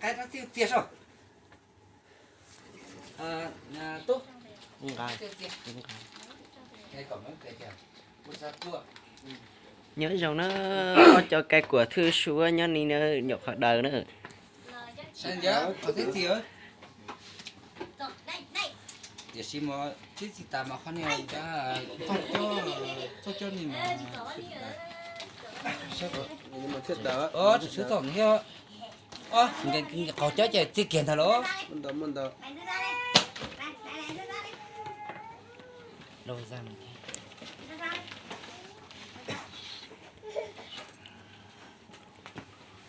Qaib rab txij txias soj. Tub. Nyob zoo na, ob cov kais kuam thwj suab nyob ni na, nyuam qhuav daws na. Tiam sis mas tib txi tas mas qhov ni txoj coj ni mas tsis txog thiab. Qaug cov ces txi kiag ntag los.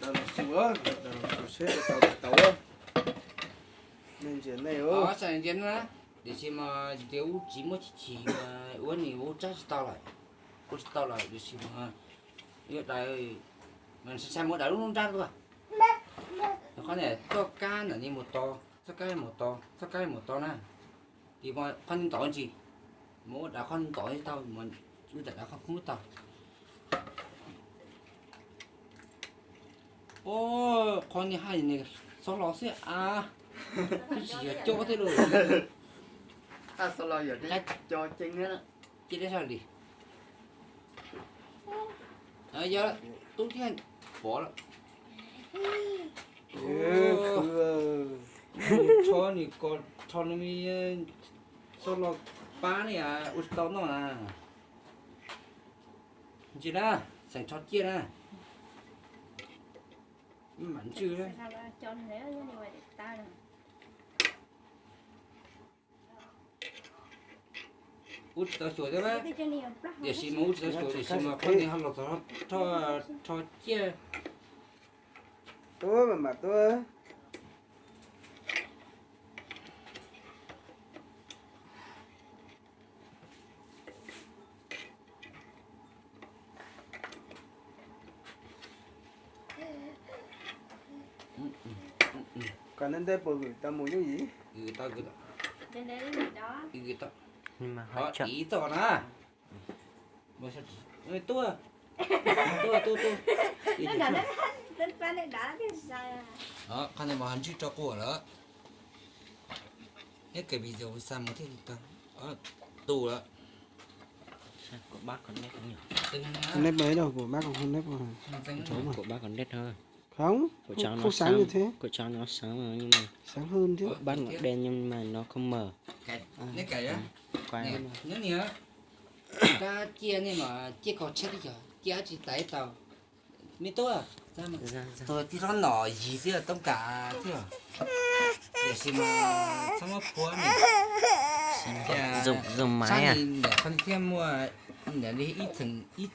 Tau los su, tau los su seb tau tsis tau. Nej ntsia nej. Tiam sis mas tias ub tsis muaj chim chim mas ua ni ua tsab tsis tau lawm, ua tsis tau lawm tiam sis mas yuav daws, mas sai sai mus daws lub nruab nrab tuaj. Qhov niam txoj kab ntawm ni mus tod, txoj kab mus tod, txoj kab mus tod na. Ces qhov ni ntov ntsis, mus ua daws qhov ni ntov tsis tau, mus ua daws qhov khoob tau. Qhov ni haj ni xob los xwb a, twb tsis yog coj thiab lauj. Haj xob los yog co ceev thiab. Cia li saj li. Yog tub thiaj pom lawm. Rho ni ko, rho ni xob los pab ni ua tsis tau noj na. Ntsis na, xeem rho ciaj na. Mam ntswj na. Ua tsis tau xyuas thiab na. Tiam sis mas ua tsis tau xyuas tiam sis mas qhov ni ho los txog rho ciaj. Tuaj mam mam tuaj. Koj neb nteb puas vwm tau mus yooj yim? Ib txoj na. Tuaj, tuaj, tuaj, tuaj. Qhov no mas ntswj rau quas lawm. Neb kawm video xa mus thiaj li tau. Tu lawm. Neb pais đâu của bác không, nếp không? Của bác còn nếp hơn. Không, không, không sáng như thế. Của cháu nó sáng mà nhưng mà sáng hơn chứ. Của bác nó đen nhưng mà nó không mờ. Neb kawm. Quay. Nyob ni, kab ciaj ni mas ciaj kho tsheb twb yog ciaj dab tsi tau tau. Me tub, tus tij hlob nom yig xwb toob kas thiab. Tiam sis mas txhob muab phuav ni. Sab ni ntawm qhov ni thiaj muaj ntawm li ib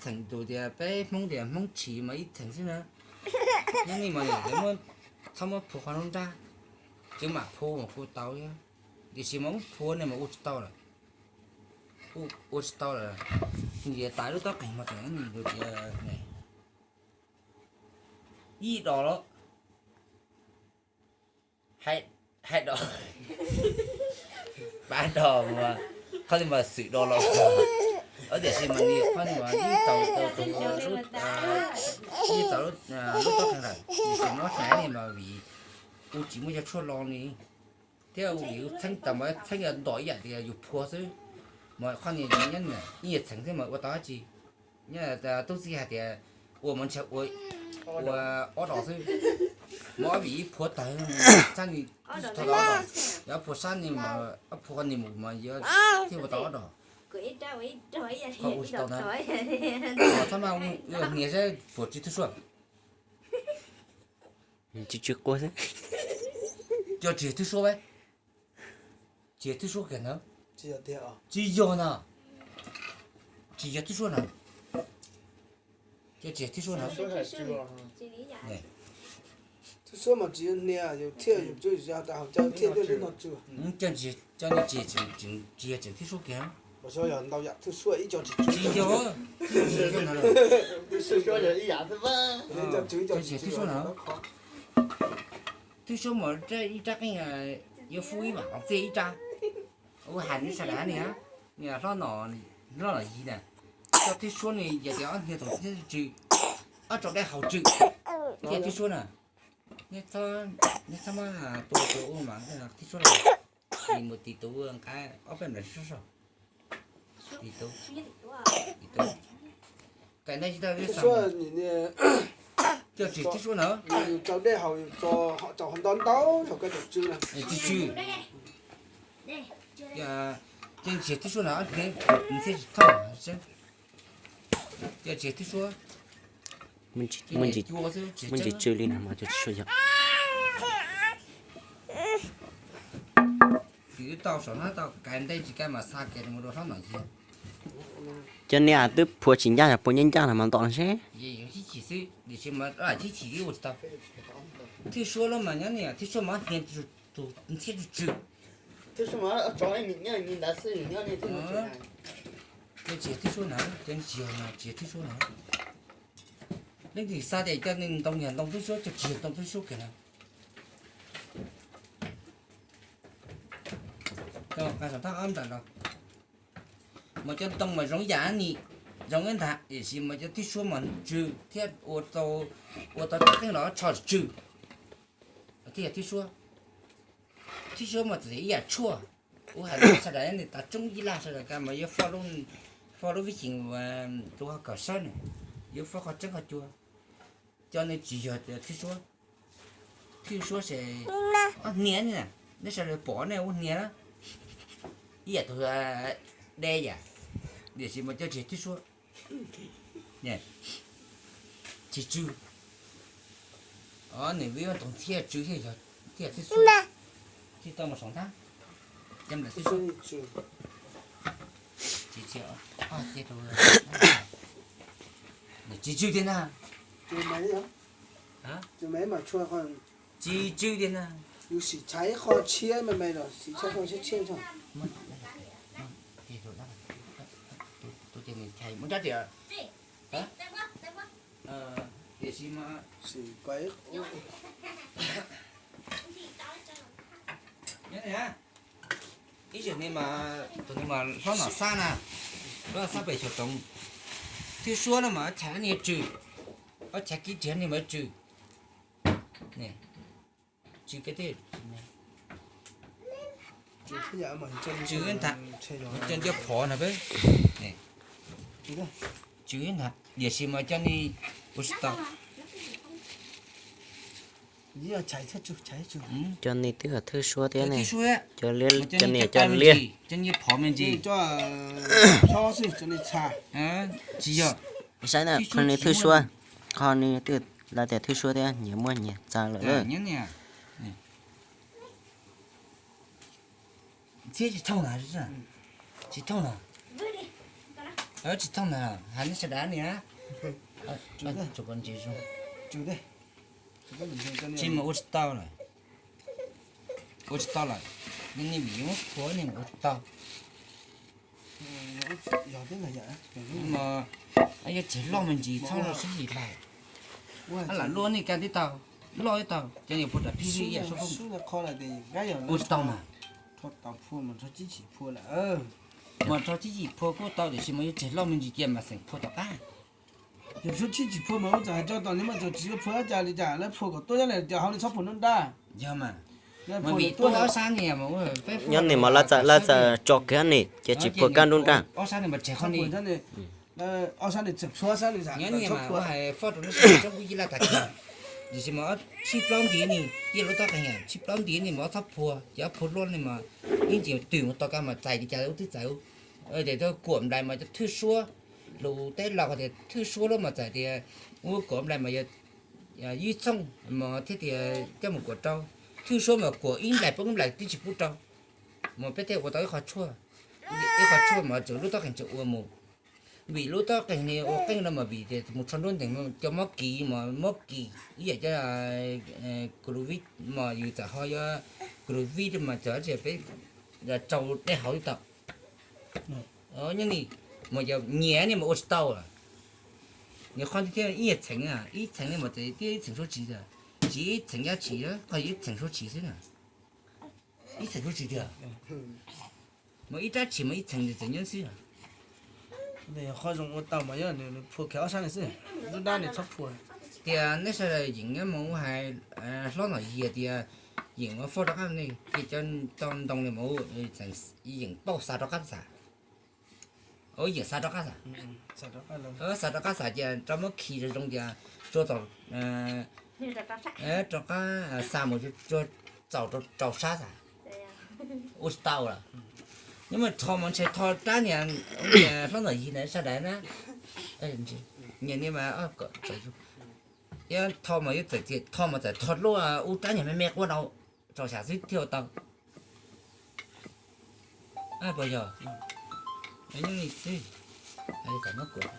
txheem tus tias peb Hmoob tias Hmoob tshis mas ib txheem xwb na. Nyob ni mas txhob muab phuav qhov nruab nrab, tsis mam phuav mas kuj tau thiab. Tiam sis mas muab phuav ne mas ua tsis tau lawm. Ua tsis tau lawm. Nws tas lub taub qeeg mas tseem nws tias ib dos los hais dos, pab dos mas qhov li mas xwm dos los. Tiam sis mas nws qhov li mas ib tau ib tau lub taub qeeg lawm, tiam sis muab hnav li mas vim kuj tsis muaj cov tshuaj lo li. Thiab vim txheeb tau mas txheeb ntom ib yam tias yus phuav xwb. Mas qhov ni nyob ib yam txheem xwb mas ua tau dab tsi? Nyob tub txib hais tias ua mas ntshe ua ob dos xwb. Mas ob vim ib phuav tawg sab ni, tsis tau ob dos. Yog phuav sab ni mas, phuav qhov ni mus mas yog thiaj ua tau ob dos. Qhov ua tsis tau na, txhob mas hniav saib puas tsis twb suab. Tsis, tsis quaj xwb. Cov tsis twb suab, tsis twb suab kiag na. Tsis yog na, tsis yog twb suab na. Cov tsis twb suab na. Twb suab mas tsis yog hniav, yus thiaj yus tsuj ya tas hauv caw thiaj tuaj lub no tsw. Cov tsis, cov tsis, tsis yog tseem twb suab kiag. Tsis yog, tsis yog na. Twb suab mas ib rab qeej yuav fub ib vam los txij ib rab. Ua hais li sawv daws ni, hlob nom, hlob nom yig na, cov twb suab ni yog tias ob hniav thaum tsw, ob tso dab hau tsw, thiaj twb suab na. Neb txhob muab tua tus ub mas, tib suab los, mus tis tus nqa ob peb nplais sub sub. Tis tus, tis tus, kais ntaij tsis tau, tib suab, coj tsis tib suab na. Yus tso dej haus, yus tso, tso ntau ntau, tso koj tso tsw na. Tsw tsw. Ces tsis tib suab na, nws thiaj tsis thauj. Ces tsis tib suab, muaj ntsis tsw li no mas tsis suab yog. Tau saum no tau kais ntaij tsis kais mas xa kiag mus rau hlob no. Cov niag twb phua tsis ncaj, phua ncaj ncaj los mas nto seb. Thwj suab los mas nyob niam, thwj suab mas hnia tus ntxhiab tsw tsw. Tsis thwj suab na, cov tsis yog thwj suab na. Leej twg xa tias cov ntoo yog ntoo thwj suab, cov tsis yog ntoo thwj suab kiag na. Mas cov ntoo mas zoo yam ni, zoo ib ntag, tiam sis mas cov thwj suab mas tsw thiab ua tau, ua tau cov qeej los tsho tsw. Thiab thwj suab, thwj suab mas txawm ib yam tshuaj, ua hais tias sawv daws nws tas tsoob ib laj sawv daws kawg mas yuav foj lub vib xyeem tus kawm sawb nws, yuav foj qhov tseeb qhov cua. Cov nws tsis yog tias thwj suab, thwj suab ces ob hnia ni, nej sawv daws pom nej ua hnia ib yam tus de yam, tiam sis mas cov tsis thwj suab. Tsis tsw. Nws vib tus ntxhiab tsw thiaj yog, thiaj thwj suab. Tsis tau mus saum ntab, cov nplais thwj suab. Tsis tsw tiag na. Tsis tsw tiag na. Yus sim tshais ib qho tshiab me me los sim tshais qho tshiab tshiab tso. Tus ces nws chais muab rab riam. Tiam sis mas ib zaug ni mas tus ni mas hlob Nom Xab na, hlob Nom Xab pem xyuas toov, thwj suab no mas ob chav ni tsw, ob chav kib riam ni mas tsw. Tsw ntag, cov ncej phov no peb, tsw ntag, tiam sis mas cov ni ua tsis tau. Cov ni twb yog thwj suab thiab ne. Cov niam cov liab, cov ncej phov me ntsis. Saib na, qhov ni thwj suab, qhov ni twb lawv tias thwj suab thiab nyias muaj nyias txav lawm. Tsis thooj na, tsis thooj na, tsis thooj na, hais nej sawv daws ni. Tsis mas ua tsis tau lawm, ua tsis tau lawm, nej vim yuav muab phua nej ua tsis tau. Yog tseg loj me ntsis txhob los sib yim hlais. Lam luaj nej ka tib tau, loj tib tau, cov niam phua tam phij li ib yam sub, ua tsis tau mas. Mas rho tsib yim phua kuj tau tiam sis mas yuav tseg loj me ntsis cia mas xeem phua tom qab. Yog sub tsib yim phua mas ua txawm hais tso tom ni mas txawm tsis yuav phua cas li cas, lawv phua kom tuab nyob li cas hauv li txhob phua nruab nrab. Yog mas, mas vim tuab ob sab ni mas, nyob ni mas lawv txawm tso kiag ni ces tsis phua kab nruab nrab. Ob sab ni mas tseg qhov ni. Ob sab ni txawm phua ob sab ni, nyob ni mas ua hais foj rau lub sab tsob kuj yij laj tag kis, tiam sis mas tshib plaub nti ni, ib lub tob qeeg tshib plaub nti ni mas ob txhob phua, ces ob phua luaj ni mas ib ntsis twm mus tos kab mas txais li cas ub twb txais ub. Ces kuam nplais mas cov thwj suab, lus teb laus tias thwj suab lub mas txais tias ub kuam nplais mas yog ib txhooj mas thiaj tias coj mus kuam rau. Thwj suab mas kuam ib nplais poob ib nplais twb tsis pub rau, mas peb thiaj ua tau ib qho tshuaj, ib qho tshuaj mas txawm lub tob qeeg tseem ua mus. Vim lub tob qeeg ni ua qeej no mas vim tias mus tsho nruab nteeg cov mob kis mas mob kis ib yam cov Covid mas yus txawm ho yuav Covid mas txawm peb tsau dej hauv tau. Nyob ni mas yog nyias ni mas ua tsis tau. Nws qhov thiab ib yam txheem, ib txheem ni mas txawm thiab ib txheem suav tsis, tsis ib txheem dab tsi, qhov ib txheem suav tsis xwb na. Ib txheem suav tsis tiag, mas ib dab tsi mas ib txheem txawm nyob xwb. Qhov zoo ua tau mas yog nws phua kiag ob sab ni xwb, nruab nrab nws txhob phua. Tias neb sawv daws yeem nyob mus hais hlob Ntxoov Yig tias yeem ua faj rov qab ne, ces cov ntoo li mus yeem pauj xa rov qab xav. Yeem xa rov qab xav, xa rov qab xav ces rov muab khi zoo zoo ces tsuag txaus, rov qab xa mus tsuag txaus rau sab xav. Ua tsis tau lawm. Nyob mus tho mas ntshe tho rab niag hlob Ntxoov Yig na sawv daws na. Nyias niag mas tho mas yuav txawm tho mas txawm tho luaj ub rab niag me me quaj no rau xav xwb thiaj ua tau. Puas yog? Nyob li xwb, kom muab kuam.